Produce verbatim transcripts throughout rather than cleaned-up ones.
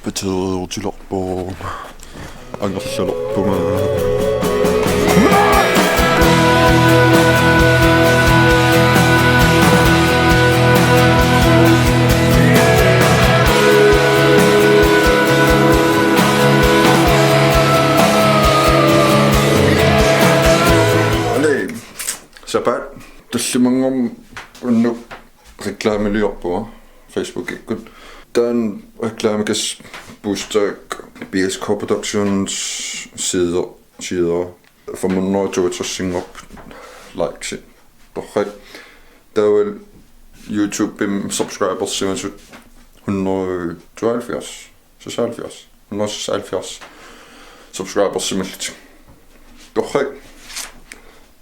Pateerutilerpoq. Angerlalerpunga. Aluu, sapaat. Tallimanngormat unnuk reklamiliorpunga Facebookikkut. Taanna reklamekassaq boosterakku B S K Productions sider, sider femhundrede toogtresinngorput likesit. Torrak. Taavalu YouTubemi subscribersimasut hundrede tooghalvfjerds. Seksoghalvfjerds. Hundrede seksoghalvfjerds subscribersimallutik. Torrak.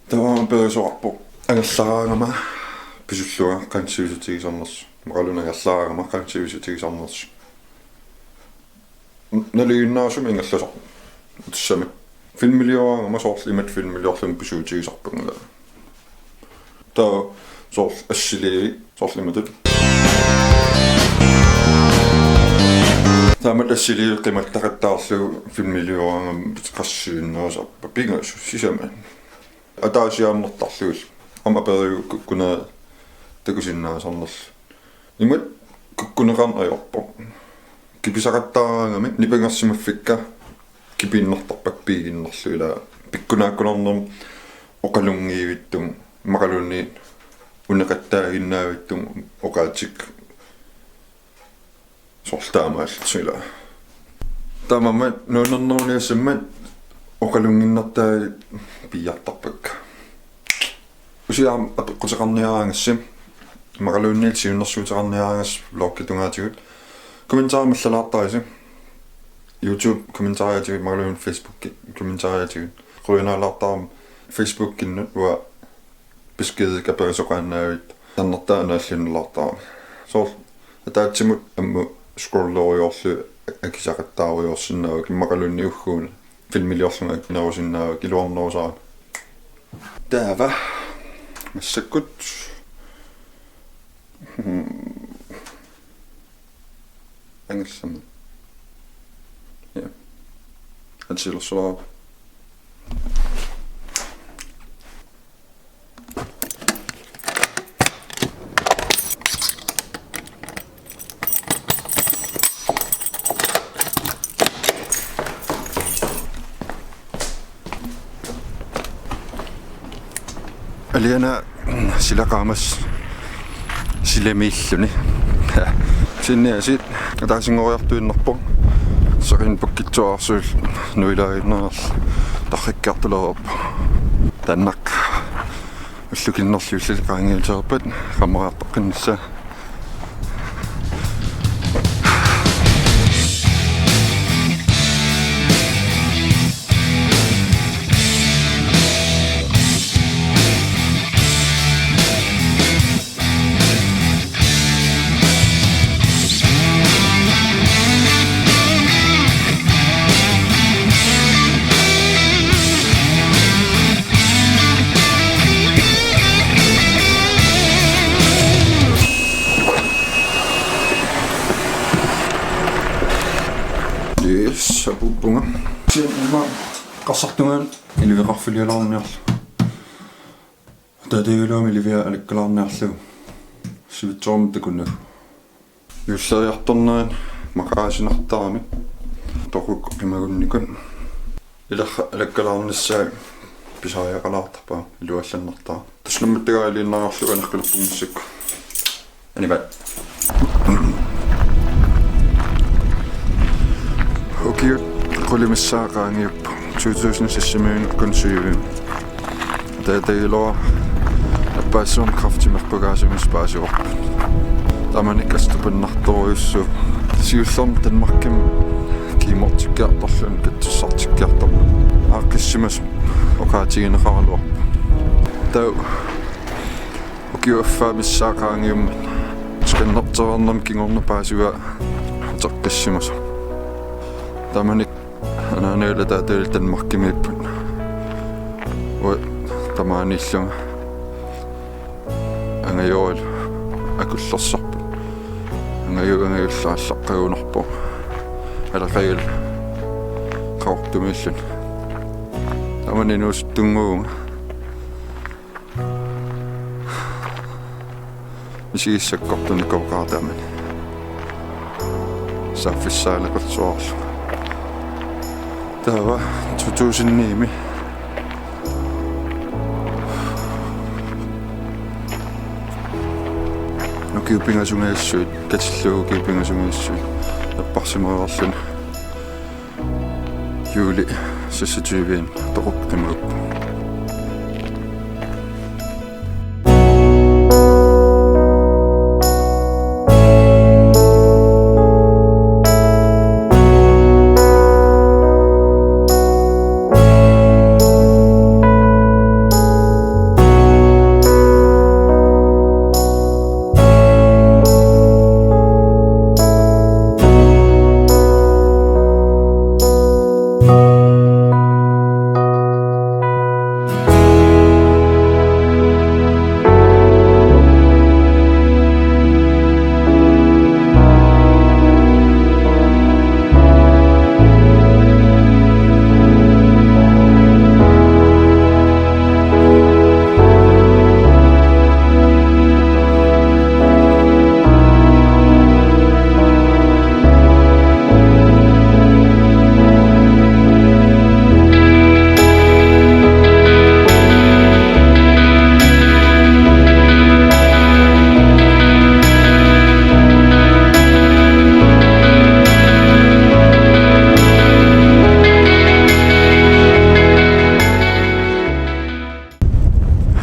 Taava periuseqarpoq angerlaraangama pisullunga qanoq sivisutigisarnersoq. Imaluunniit angerlaraangama qanoq sivisutigisarnersoq. N-, nalinginnaasumik ingerlasoq. Tassami. Filmiliorama soorlu imatut filmiliorlunga pisuutigisarpunga. Taava soorlu assiliivik, soorlu imatut. Taamaammat assiliivik qimattaqattaarlugu filmiliorama qassinnaasarpa pingasut sisamat. Ataasiaannartarlugit. Aamma periu kukkuneq takusinnaasarnerlu. Imatut kukkuneqarneq ajorpoq. Kipisaqattaaraangamik nipangersimaffikka kipiinnartarpakka piiginnarlugit ilaa. Pikkunaakkunarnermik oqalunngiivittunga imaluunniit uneqattaaginnavittunga oqaatsit soorlu taamaallutik ilaa. Taamaammat nuannerneruniassammat oqalunnginnartai piiartarpakka. Usiaam apeqquteqarniaraangassi, imaluunniit siunnersuuteqarniaraangassi vloggi tungaatigut. Kommentarimut allalaartarisi. YouTube kommentariatigut, imaluunniit Facebook kommentariatigut. Qujanalaartarama Facebookinnut uanga beskedi aperisoqaannavit annertaa naallinnalaartarami. Soorlu ataatsimut ammut scrollerujoorlugit akisaqattaarujoorsinnaavakka imaluunniit ugguuna filmiliorlunga akinerusinnaavakka iluarnerusarami. Taava massakkut. Hmm. Angerlarama. Ja. Atsilersuaraq. Aliana silaqaamas silamiilluni. Sinniasit ataasinngoriartuinnarpoq. Seqineq pukkitsuararsuit nuilaaginnarnerlu tarrikkiartulereerpoq. Taanna ullukinnerli ullili qaangiutereerpat qammariartoqqinnissaa. Yes, apuppunga. Siamma qassartungaan iliveqarfilialaarniarlugu. Taava iluamik ilivia alakkalaarniarlugu. Sivitsoormat takunagu. Juulleriartornerani maqaasinartaramik. Toquk qimagunnikut. Ilerra alakkalaarnissaa pisariaqalaartarpaa iluallannartaa. Tassa nammineq taagaaliinnariarlugu aneqqilerpunga massakkut. Animaat. Ukiut qulit missaat qaangiupput. To tusind sisimiunukkun syvimi. Taava taagaluaq appaassuarnik kræfti meqqugaasimasut paasivarput. Taamanikkut assut tupannartorujussuuvoq. Siullermik Danmarkimi kemotikkiartorluni katsussartikkiartorluni. Aaqqissimasut oqaatigineqaraluarput. Taava ukiut affaat missaat qaangiummat scannertereernermi kingorna paasivaa uteqqissimasoq. Taamanikkut anaanaga ataataga Danmarkimiipput. Uanga tamaaniillunga angajoralu akullersarpunga. Angajoq angajulleq aallaqqagunarpoq. Alaqajul Qaqortumiilluni. Tamanna inuusuttunnguuvunga. Misigissakkortunik oqartaramik. Saaffissaaleqarsuarlu. Taava to tusind ni-mi. Ukiut pingasunngorsuit, katillugu ukiut pingasunngorsuit. Napparsimareerluni. Juuli seksogtyve toqoqqimaguk.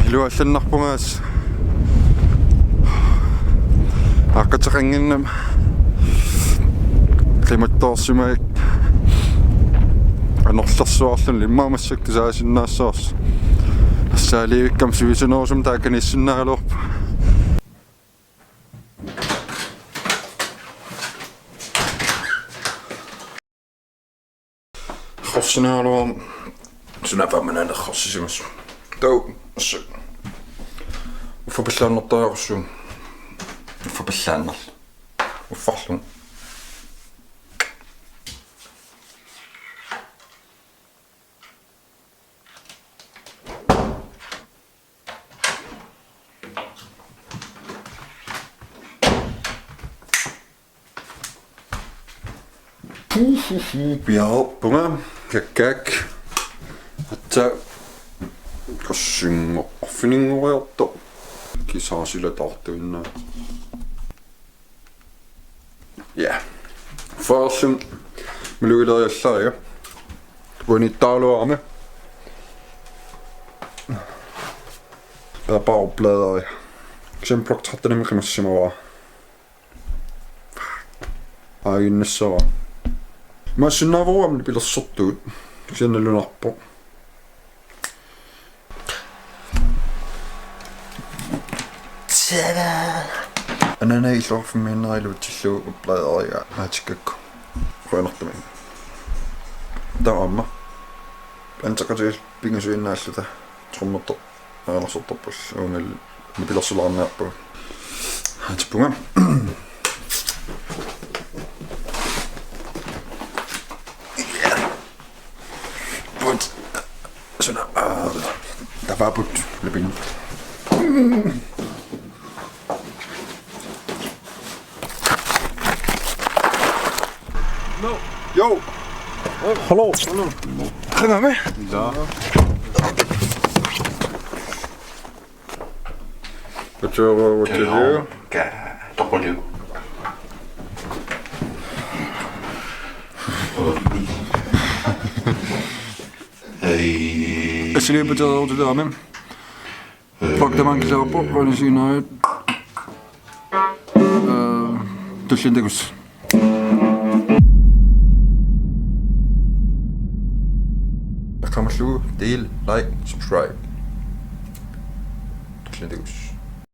Iluallannarpunga. Aaqqateqannginnama qimattoorsimagakku anorlersuarluni immaqa massakkut tusaasinnaassavarsi. Assaaliivikkama sivisunerusumik taakaniissinnaagaluarpunga. Errorsinaaluarama sunaaffa aamma errorsisimassa. Taava, assa. Uffa pallaannartariaqarsuunga. Uffa pallaannar-. Uffarlugu. Uhuhu, piareerpunga, kakkaak. Aatsaat qassingo-, arfininngoriartoq. Kiisalu sila taartuinnaq. Ja. Uffarlugu malugileriallariga. Uaniittaraluarami. Pærbare plader. Kisianni Block tretten-imi qimassimavara. Aaginnassaaq. Massinnaavuruamni pilersortugut. Kisianni nalunarpoq. Tada! Anaanaa illoqarfimmiinnera iluatsillugu pladeriga aatikkakku. Qujanartumik. Taava aamma. Anteqatigiit pingasuinnaalluta. Trommertoq. Aalasortorpul uungal nipilersulaarniarpugut. Aatippunga. Put. Suna. Aa, tapaaput. Lipin. Jo. Hello. Hello. Hang on, man. Da. What you, what you do? Ka-, toqulu. Hey. Asli, but you do, man. Fuck the monkey, så på, og det siger noget. Øh, det synes jeg, det kunne s-. Eqqaamallugu, del, like, subscribe. Tulliani takuss.